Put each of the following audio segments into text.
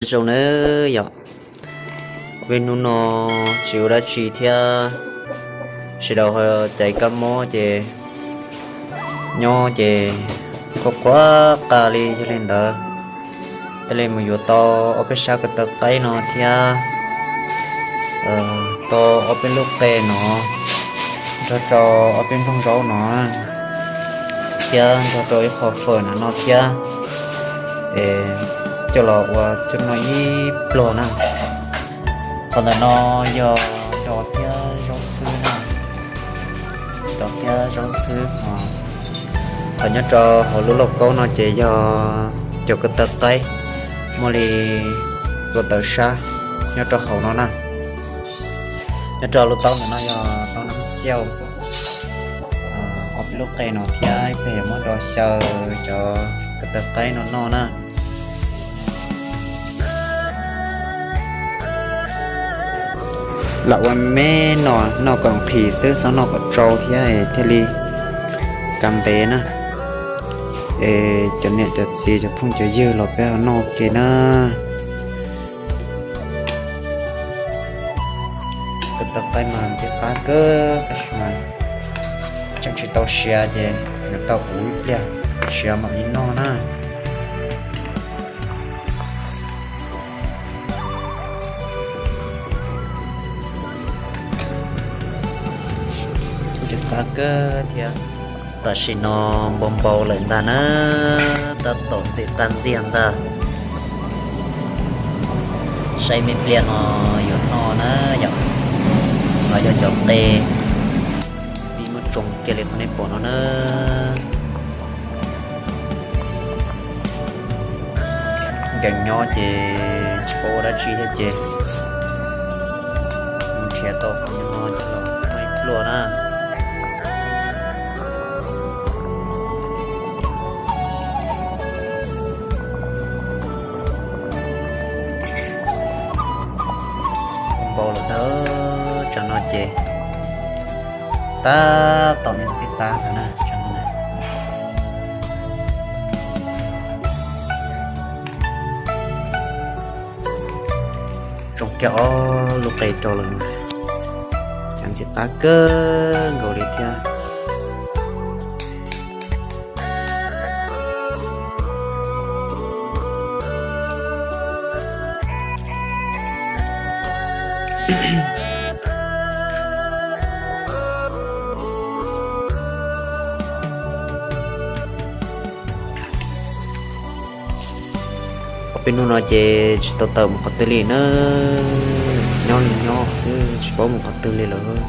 Zoo nawb yom, peb hnub no tsis ua dab tsi thiab, sawv daws ho caiv kab mob ces nyob ces qhuav qhuav qa li. Yog li ntawd thiaj li mus yuav tau ob peb sab ko taw qaib no thiab tau ob peb lub qe no, nrog rau ob peb nplooj zaub no thiab nrog rau ib qho fawm na no thiab, es coj los ua coj noj ib pluag na. Qhov ntawm no yog dos thiab zaub xwb na, dos thiab zaub xwb. Qhov nyob rau hauv lub lauj kaub no ces yog cov ko taw qaib, muaj li dua tawm sab nyob rau hauv no na. Nyob rau lub taub ntawm no yog taub nab ciauj, ob peb lub qe no thiab ib pliag yuav muab do xyaw cov ko taw qaib no noj na. Lam ua me no, noj kom nqhis xwb, txhob noj kom tsau thiab thiaj li kav ntev na. Es cov niam cov txiv cov phooj cov ywg los peb ho noj ke na. Ko taw qaib mas ntxim qab kawg, tab sis mas tseem tsis tau siav ces yuav tau ua ib pliag siav mam li noj na. Ntxim qab kawg thiab. Tam sim no npau npau lawm ntag na, tab tom ntxim qab ntxiag ntag. Saib me pliag no yuav noj na yom. No yog cov qe, pib muaj tsoo kiag li qhov nej pom no na. Nkees nyob ces tsis paub ua dab tsi thiab ces nrhiav tau qhov no coj los noj ib pluag na. Npau lawm ntag, tsam no ces tab tom ntxim qab ntag na. Tsoo kiag ob lub qe rau lawm, cas ntxim qab kawg nkaus li thiab. Ob peb hnub no ces tsis tau tawm mus qhov twg li na, nyob li nyob xwb tsis paub mus qhov twg li lawm.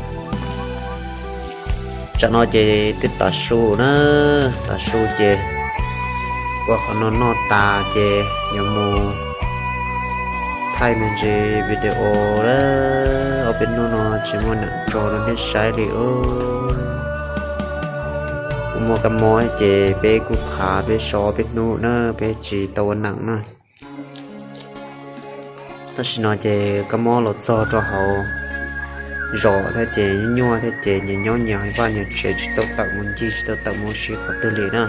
Tsam no ces twb tav su na, tav su ces ua qhov no noj tas ces yuav mus thaij me ntsis video lawm. Ob peb hnub no tsis muaj neem tso rau nej saib li. Kuv muaj kab mob ces peb kuj phav peb so ob peb hnub na, peb tsis tau ua neem na. Tam sim no ces kab mob los txog rau hauv zos thiab ces nyuaj nyuaj thiab ces nyias nyob nyias vaj nyias tsev tsis tau tawm mus ncig tsis tau tawm mus ua si qhov twg li na.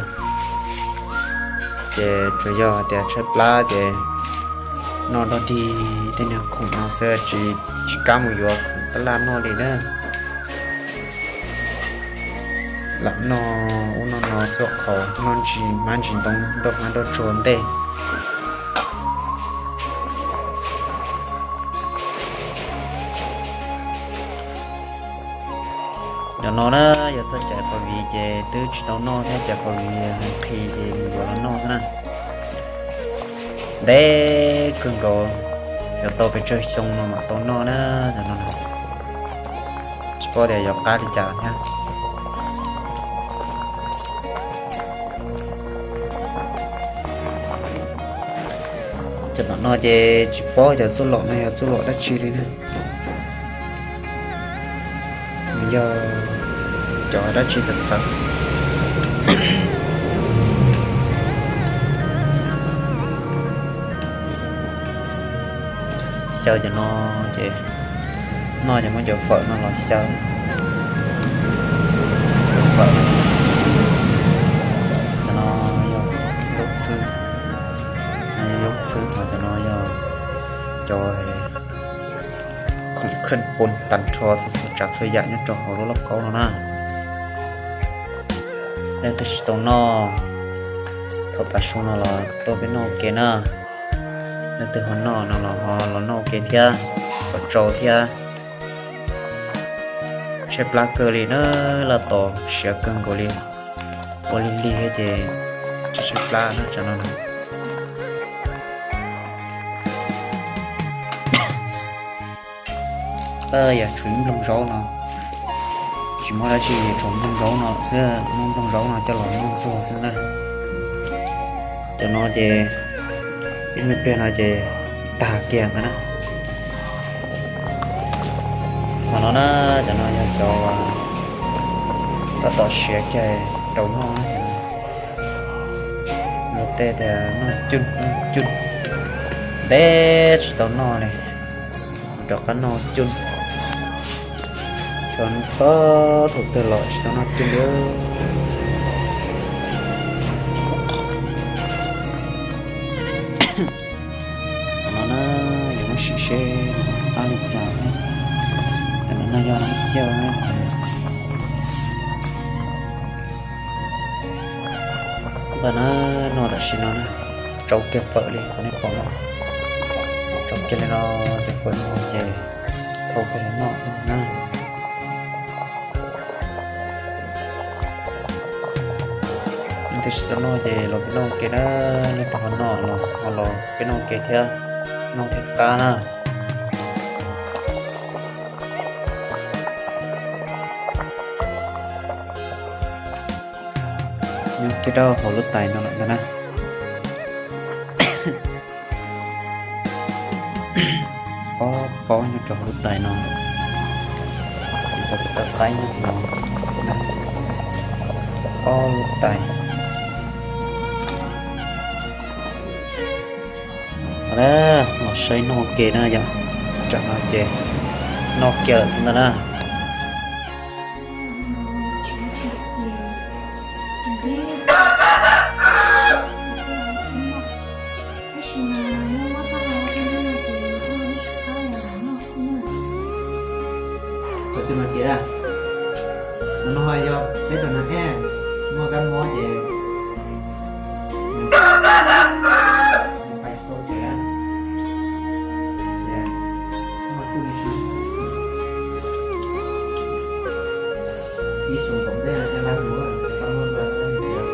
Ces tsuas yog hais tias tshaib plab ces noj dog dig tej niag khoom no xwb, tsis, tsis kam mus yuav khoom tab laj noj li na. Lam noj ub noj no xuaj qhauv noj ntsis hmab ntsis ntoo nrauj hmab nrauj tsuag ntej. Cov no na yog txoj cai qhov viv ces twb tsis tau noj thiab, cai qhov viv nqhis ces mus yuav los noj xwb na. Ntev kawg nkaus, yuav tau pes tsawg xyoo no mam tau noj na. Cov no tsis paub tias yuav qab li cas thiab. Cov tom no ces tsis paub cov txuj lom no yog txuj lom dab tsi li na. Nws yog cov dab tsi txawv txawv. Xyaw cov no ces noj ces muab cov fawm no los xyaw. Cov fawm, cov no yog lub xwb, no yog lub xwb, ho cov no yog cov khoom kheej poob tag nrho txhua tsav txhua yam nyob rau hauv lub lauj kaub no na. Leej twg tsis tau noj, thaum tav su no los tuaj peb noj ua ke na. Leej twg ho noj no los ho los noj ua ke thiab, kom tsau thiab. Tshaib plab kawg li na, laj tos siav kawg nkaus li, ua lig lig thiab ces tshaib plab na tsam no na. Yog tshuav ib nploog zaub no, tsis muaj dab tsi, tshuav nploog zaub no xwb, muab nploog zaub no coj los noj ntxuag xwb na. Cov no ces ib me pliag no ces tag kiag ntawd na. Qhov no na, cov no yog cov tab tom siav kiag rau noj na. Luag tej tias noj cuj noj cuj, ntev tsis tau noj li, rov qab noj cuj. Xyov puag thaum twg los tsis tau noj cuj li. Qhov no na, yuav muab sim seb qab li cas. Cov no no yog no cauj na. Ntawm no noj tam sim no na, tsau kiag fawm li qhov nej pom no, tsau kiag li no, cov fawm no ces thau kiag los noj xwb na. Leej twg tsis tau noj ces los peb noj ua ke na, leej twg ho noj los ho los peb noj ua ke thiab, noj thiaj qab na. Nyob kiag rau hauv lub tais no lawm ntag na. Ob pob nyob rau hauv lub tais no, tau qaib nyob no, ob lub tais. Los saib noj ua ke na yom, tsam no ces noj kiag lawm xwb ntag na. Tus no ces no ho yog peb tus no es muaj kab mob ces pais tsis tau tsev. Ib xyoo tom ntej no coj lab mus, kab mob ntawd lab mus tias